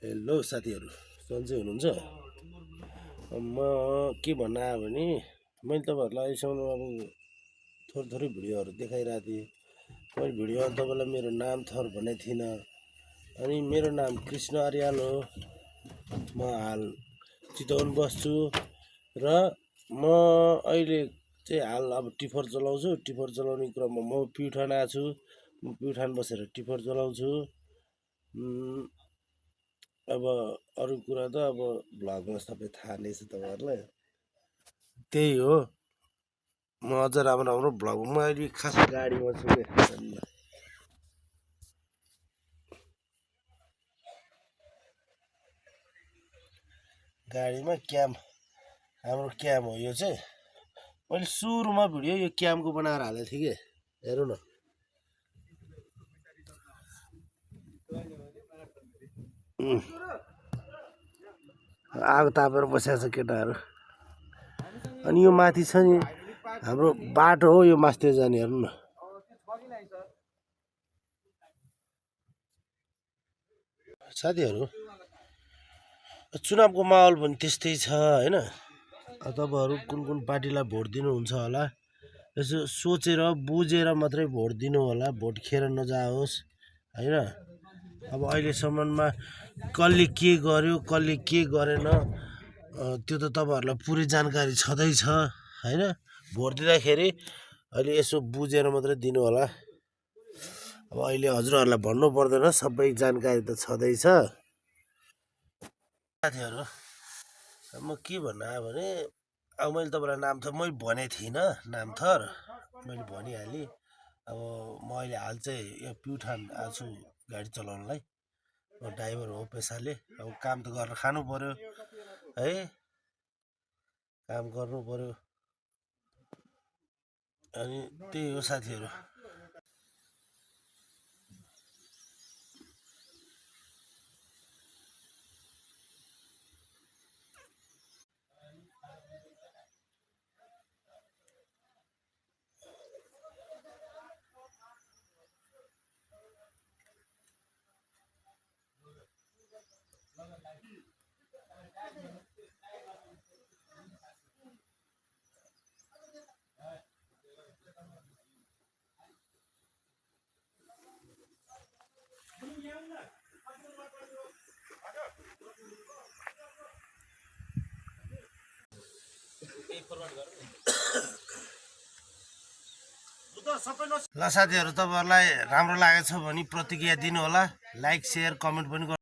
Hello साथीहरू, सन्चै हुनुहुन्छ? म के भन्न आयो भने मैले तपाईँहरूलाई अहिलेसम्म अब थोरै भिडियोहरू देखाइरहेको थिएँ। मैले भिडियोमा तपाईँलाई मेरो नाम थर भनेको थिइनँ। अनि मेरो नाम कृष्ण अर्याल हो। म हाल चितवन बस्छु र म अहिले चाहिँ हाल अब टिफर चलाउँछु। टिफर चलाउने क्रममा म प्युठान आएको छु। म प्युठान बसेर टिफर चलाउँछु। अब अरू कुरा त अब भ्लगमा सबै थाहा नै छ तपाईँहरूलाई। त्यही हो, म अझ राम्रो भ्लग म अहिले खास गाडीमा छु क्या। गाडीमा क्याम, हाम्रो क्याम हो यो चाहिँ। मैले सुरुमा भिडियो यो क्यामको बनाएर हालेको थिएँ कि, हेरौँ न। आगो तापेर बसेको छ केटाहरू। अनि यो माथि छ नि हाम्रो बाटो हो, यो मास्तिर जाने। हेर्नु न, साथीहरू चुनावको माहौल पनि त्यस्तै छ होइन। तपाईँहरू कुन कुन पार्टीलाई भोट दिनुहुन्छ होला, यसो सोचेर बुझेर मात्रै भोट दिनु होला। भोट खेर नजाओस् होइन। अब अहिलेसम्ममा कसले के गर्यो कसले के गरेन त्यो त तपाईँहरूलाई पुरै जानकारी छँदैछ होइन। भोट दिँदाखेरि अहिले यसो बुझेर मात्रै दिनु होला। अब अहिले हजुरहरूलाई भन्नु पर्दैन, सबै जानकारी त छँदैछ। साथीहरू म के भन्न आयो भने, अब मैले तपाईँलाई नाम थर मैले भनेको थिइनँ। नाम थर मैले भनिहालेँ। अब म अहिले हाल चाहिँ यो प्युठान आएको छु गाडी चलाउनलाई। म ड्राइभर हो पेसाले। अब काम त गरेर खानु पऱ्यो है, काम गर्नु पऱ्यो। अनि त्यही हो साथीहरू। ल साथीहरू, तपाईँहरूलाई राम्रो लागेको छ भने प्रतिक्रिया दिनु होला। लाइक, सेयर, कमेन्ट पनि गर्नु।